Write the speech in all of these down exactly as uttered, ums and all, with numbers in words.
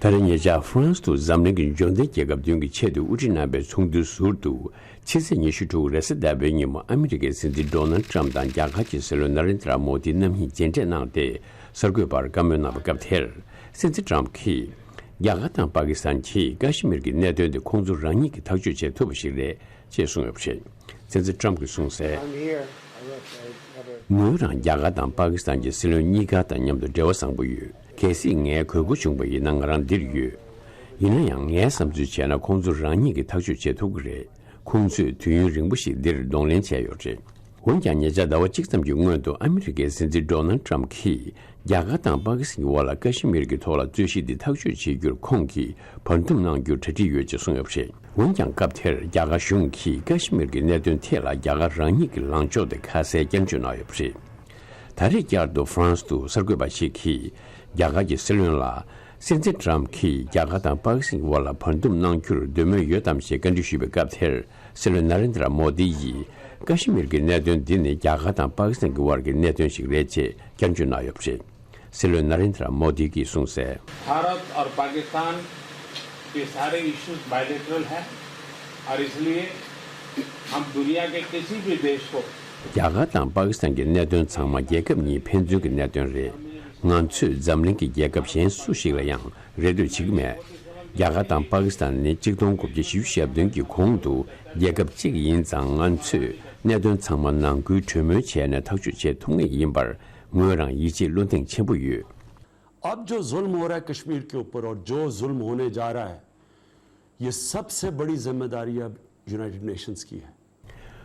ད་རེས་ཉེ་ཆར་ཧྥ་རན་སི་དུ་འཛམ་གླིང་གི་འབྱོར་ལྡན་རྒྱལ་ཁབ་བདུན་གྱི་ཆེད་དུ་དབུ་ཁྲིད་རྣམ་པའི་ཚོགས་འདུ་ཟུར་དུ་ཕྱི་ཚེས་ཉི་ཤུ་དྲུག་རེས་གཟའ་ཟླ་བའི་ཉིན་མོ་ཨ་མི་རི་ཀའི་སྲིད་འཛིན་ཌོ་ནལ་ཊམ་དང་རྒྱ་གར་གྱི་སྲིད་བློན་ན་རེན་དྲ་མོ་དི་རྣམ་གཉིས་མཇལ་འཕྲད་གནང་སྟེ་གསར་འགོད་པར་བཀའ་མོལ་གནང་བའི་སྐབས་དེར། སྲིད་འཛིན་ཊམ་གྱིས་རྒྱ་གར་དང་པ་ཀི་སི་ཐན་གྱིས་ཀ་ཤི་མིར་གྱི་གནད་དོན་དེ་ཁོང་ཚོ་རང་ཉིད་ཀྱིས་ཐག་གཅོད་བྱེད་ཐུབ་པ་ཞིག་རེད་ཅེས་གསུངས་ཡོད་པ་རེད། སྲིད་འཛིན་ཊམ་གྱིས་གསུངས་གསལ། I'm here. I left, I never ངོས་རང་རྒྱ་གར་དང་པ་ཀི་སི་ཐན་གྱི་སྲིད་བློན་གཉིས་ཀ་དང་མཉམ་དུ་འབྲེལ་བ་བཟང་པོ་ཡོད། གལ་སྲིད་ངས་དགོས་མཁོ་བྱུང་པ་ཡིན་ན་ང་རང་འདིར་ཡོད། ཡིན་ན་ཡང་ངའི་བསམ་ཚུལ་བྱས་ན་ཁོང་ཚོ་རང་ཉིད་ཀྱིས་ཐག་གཅོད་བྱེད་ཐུབ་ཀྱི་རེད། ཁོང་ཚོས་དུས་ཡུན་རིང་པོ་ཞིག་འདིར་གདོང་ལེན་བྱས་ཡོད་རེད། འོན་ཀྱང་ཉེ་ཆར་ཟླ་བ་གཅིག་ཙམ་གྱི་སྔོན་དུ་ཨ་མི་རི་ཀའི་སྲིད་འཛིན་ཌོ་ནལ་ཊམ་གྱིས་རྒྱ་གར་དང་པ་ཀི་སི་ཐན་གྱི་དབར་ལ་ཀ་ཤི་མིར་གྱི་ཐོག་ལ་རྩོད་གཞི་འདི་ཐག་གཅོད་བྱེད་རྒྱུར་ཁོང་གིས་བར་འདུམ་གནང་རྒྱུར་གྲ་སྒྲིག་ཡོད་ཅེས་གསུངས་ཡོད་པ་རེད། འོན་ཀྱང་སྐབས་དེར་རྒྱ་གར་གཞུང་གིས་ཀ་ཤི་མིར་གྱི་གནད་དོན་ཐད་ལ་རྒྱ་གར་རང་ཉིད་ཀྱི་ལངས་ཕྱོགས་དེ་ཁ་གསལ་བསྐྱར་བརྗོད་གནང་ཡོད་པ་རེད། ད་རེས་བསྐྱར་དུ་ཧྥ་རན་སི་དུ་གསར་འགོད་པ་ཞིག་གིས་རྒྱ་གར་གྱི་སྲིད་བློན་ལ་སྲིད་འཛིན་ཊམ་གྱིས་རྒྱ་གར་དང་པ་ཀི་སི་ཐན་གྱི་དབར་ལ་བར་འདུམ་གནང་རྒྱུར་འདོད་མོས་ཡོད་དམ་ཞེས་བཀའ་འདྲི་ཞུས་པའི་སྐབས་དེར། སྲིད་བློན་ན་རེན་དྲ་མོ་དི་ཡིས་ཀ་ཤི་མིར་གྱི་གནད་དོན་འདི་ནི་རྒྱ་གར་དང་པ་ཀི་སི་ཐན་གྱི་དབར་གྱི་གནད་དོན་ཞིག་རེད་ཅེས་བསྐྱར་བརྗོད་གནང་ཡོད་པ་རེད། སྲིད་བློན་ན་རེན་དྲ་མོ་དི་གིས་གསུངས་གསལ། भारत और पाकिस्तान के सारे इश्यूज बायलैटरल है और इसलिए हम दुनिया के किसी भी देश को རྒྱ་གར་དང་པ་ཀི་སི་ཐན་གྱི་གནད་དོན་ཚང་མ་རྒྱལ་ཁབ་གཉིས་ཕན་ཚུན་གྱི་གནད་དོན་རེད། ང་ཚོས་འཛམ་གླིང་གི་རྒྱལ་ཁབ་གཞན་སུ་ཞིག་ལ་ཡང་རེ་ལྟོས་བྱེད་ཀྱི་མེད། རྒྱ་གར་དང་པ་ཀི་སི་ཐན་ནི་གཅིག་སྟོང་དགུ་བརྒྱ་བཞི་བཅུ་ཞེ་བདུན་གྱི་གོང་དུ་རྒྱལ་ཁབ་གཅིག་ཡིན་ཙང་། ང་ཚོས་གནད་དོན་ཚང་མ་ནང་ཁུལ་གྲོས་མོལ་བྱས་ནས་ཐག་གཅོད་བྱེད་ཐུབ་ངེས་ཡིན་པར་ངོས་རང་ཡིད་ཆེས་བློ་གདེང་ཆེན་པོ་ཡོད། अब जो जुल्म हो रहा है कश्मीर के ऊपर और जो जुल्म होने जा रहा है, ये सबसे बड़ी जिम्मेदारी अब यूनाइटेड नेशंस की है।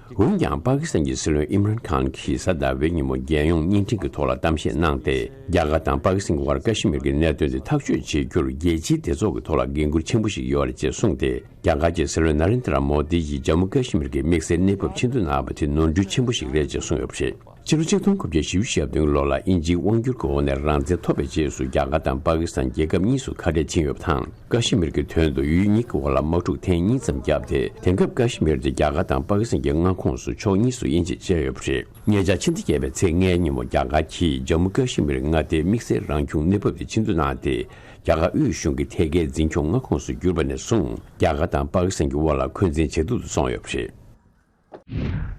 འོན་ཀྱང་པ་ཀི་སི་ཐན་གྱི་སྲིད་བློན་ཨིམ་རན་ཁཱན་གྱིས་གཟའ་ཟླ་བའི་ཉིན་མོ་རྒྱལ་ཡོངས་བརྙན་འཕྲིན་གྱི་ཐོག་ལ་གཏམ་བཤད་གནང་སྟེ། རྒྱ་གར་དང་པ་ཀི་སི་ཐན་གྱི་དབར་ཀ་ཤི་མིར་གྱི་གནད་དོན་དེ་ཐག་གཅོད་བྱེད་རྒྱུར་རྒྱལ་སྤྱིའི་སྡེ་ཚོགས་ཀྱི་ཐོག་ལ་འགན་འཁུར་ཆེན་པོ་ཞིག་ཡོད་རེད་ཅེས་གསུངས་ཏེ། རྒྱ་གར་གྱི་སྲིད་བློན་ན་རེན་དྲ་མོ་དི་ཡིས་ཇམ་མུ་ཀ་ཤི་མིར་གྱི་དམིགས་བསལ་གནས་བབ་ཆེན་པོ་གནང་བ་དེ་ནོར་འཁྲུལ་ཆེན་པོ་ཞིག་རེད་ཅེས་གསུངས་ཡོད་པ་རེད། ཕྱི་ལོ་ཆིག་སྟོང་དགུ་བརྒྱ་བཞི་བཅུ་ཞེ་བདུན་ལོ་ལ་དབྱིན་ཇིའི་དབང་སྒྱུར་གྱི་འོག་ནས་རང་བཙན་ཐོབ་པའི་རྗེས་སུ། རྒྱ་གར་དང་པ་ཀི་སི་ཐན་རྒྱལ་ཁབ་གཉིས་སུ་ཁ་བྲལ་ཕྱིན་ཡོད་པ་དང་། ཀ་ཤི་མིར་གྱི་དོན་དུ་ཡུལ་གཉིས་ཀྱི་དབར་ལ་དམག་འཁྲུག་ཐེངས་གཉིས་ཙམ་བརྒྱབ་སྟེ། དེང་སྐབས་ཀ་ཤི་མིར་དེ་རྒྱ་གར་དང་པ་ཀི་སི་ཐན་གྱི་མངའ་ཁོངས་སུ་ཕྱོགས་གཉིས་སུ་དབྱེ་འབྱེད་བྱས་ཡོད་པ་རེད། ཉེ་ཆར་ཕྱི་ཟླ་བརྒྱད་པའི་ཚེས་ལྔའི་ཉིན་མོ་རྒྱ་གར་གྱིས་ཇམ་མུ་ཀ་ཤི་མིར་མངའ་སྡེའི་དམིགས་བསལ་རང་སྐྱོང་གནས་བབ་དེ་ཆེ་བསྟོད་གནང་སྟེ། རྒྱ་གར་དབུས་གཞུང་གི་ཐད་ཀའི་འཛིན་སྐྱོང་མངའ་ཁོངས་སུ་གྱུར་པ་ནས་བཟུང་། རྒྱ་གར་དང་པ་ཀི་སི་ཐན་གྱི་དབར་ལ་འཁོན་འཛིན་ཇེ་སྡུག་ཏུ་སོང་ཡོད་པ་རེད།